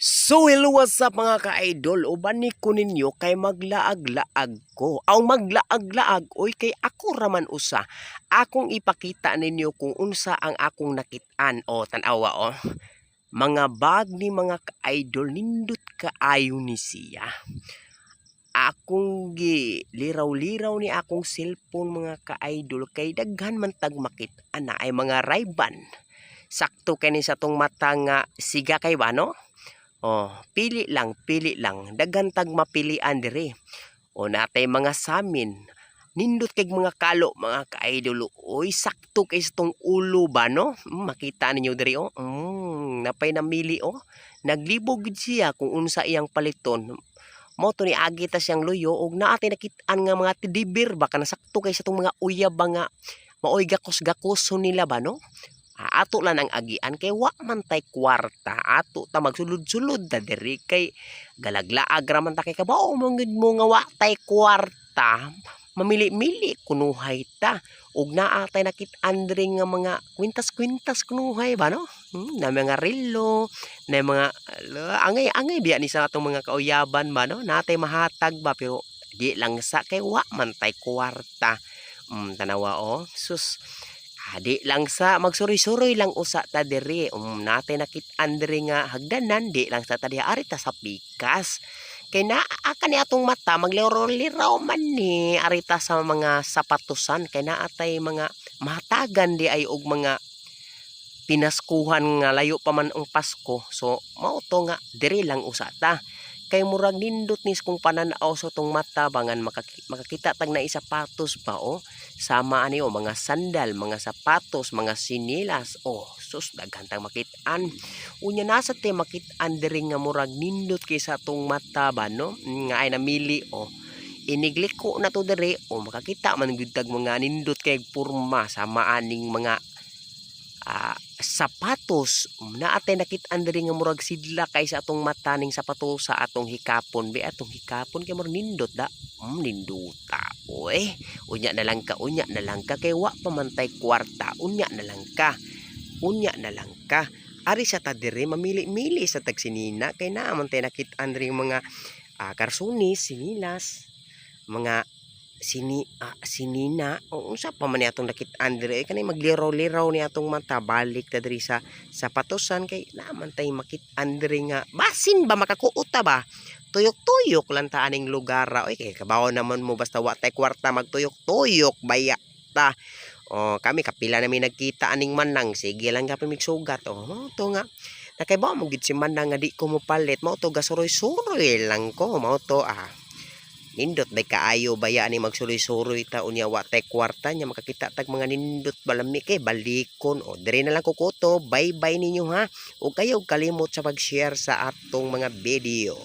So hello, what's up, mga ka-idol? Uban ni ko ninyo kay maglaag-laag ko. Aw, maglaag-laag oy, kay ako raman usa. Akong ipakita ninyo kung unsa ang akong nakit-an. O tan-awa oh. Mga bag ni mga ka-idol, nindot kaayo ni siya. Akong gi liraw-liraw ni akong cellphone, mga ka-idol, kay daghan man tag makit-an na ay mga Ray-Ban. Sakto kani sa tong mata nga siga kay ba, no? Oh, pili lang, pili lang. Daghan tag mapilian dire. O natay mga samin. Nindot kay mga kalo, mga ka-idol. Oy, sakto kay sa tong ulo ba, no? Makita ninyo diri oh. Napay namili oh. Naglibog gid siya kung unsa iyang paliton. Mo to ni agi ta siyang luyo og naa tay nakit-an nga mga teddy bear ba, kana sakto kay sa tong mga uyab ba nga maoy gakos-gakoson nila ba, no? Ah, ato lang ang agian kay wa man tay kwarta, ato ta magsulod-sulod ta diri kay galaglaag ra man ta, kay kabaw man gud mo nga wa tay kwarta, mamili-mili kunuhay ta. Ug naa tay nakit-an diri nga mga kwintas-kwintas kunuhay ba, no? Na mga relo na mga angay-angay biya ni sa atong mga kauyaban ba, no? Natay mahatag ba, pero di lang sa kay wa man tay kwarta. Tanawa oh, sus. Di lang sa magsuroy-suroy lang usa ta diri. Natay nakit-an diri nga hagdanan, di lang sa ta diha, ari ta sa pikas. Kay naa kani atong mata magliraw-liraw man ni ari ta sa mga sapatusan, kay naa tay mga mahatagan di ay og mga pinaskuhan nga layo pa man ang Pasko. So mao to nga diri lang usa ta. Kay murag nindot ni kung pananaw sa tong mata bangan makakita tag na sapatos pa oh. Sama ani oh, mga sandal, mga sapatos, mga sinilas. Oh, sus, daghan tang makit-an. Unya nasa te makit-an diri nga murag nindot kay sa tong mata ba, no? Nga ay namili oh. Inigliko na to diri oh, makakita man gyud tag mga nindot kay porma sama aning mga sapatos. Naa tay nakit-an diri nga murag sidla kay sa atong mata ning sapatos sa atong hikapon be, atong hikapon kay murag nindot da. Ninduta oy. Unya na lang ka, unya na lang ka kay wa pa man tay kwarta, unya na lang ka. Unya na lang ka. Ari sa ta diri mamili-mili sa tag sinina kay naa man tay nakit-an diri mga karsunis, sinilas, mga sinina o unsa pa man ni atong nakit-an diri kani magliraw-liraw ni atong mata, balik ta diri sa sapatosan kay naa man tay makit-an diri nga basin ba makakuot ta ba, tuyok-tuyok lang ta aning lugar ra oy, kay kabaw naman mo basta wa tay kwarta, magtuyok-tuyok baya ta. Oh, kami kapila na mi nagkita aning manang, sige lang gapon migsugat oh. Mao to nga nakaibaw mo gid si manang nga di ko mopalit, mao to gasuroy-suroy lang ko. Mao to nindot bay kaayo baya ani magsuroy-suroy ta, unya wa tay kwarta, nya makakita tag mga nindot balami kay balikon o. Diri na lang ko kutob, bye bye ninyo ha, ug kayo kalimot sa pag-share sa atong mga video.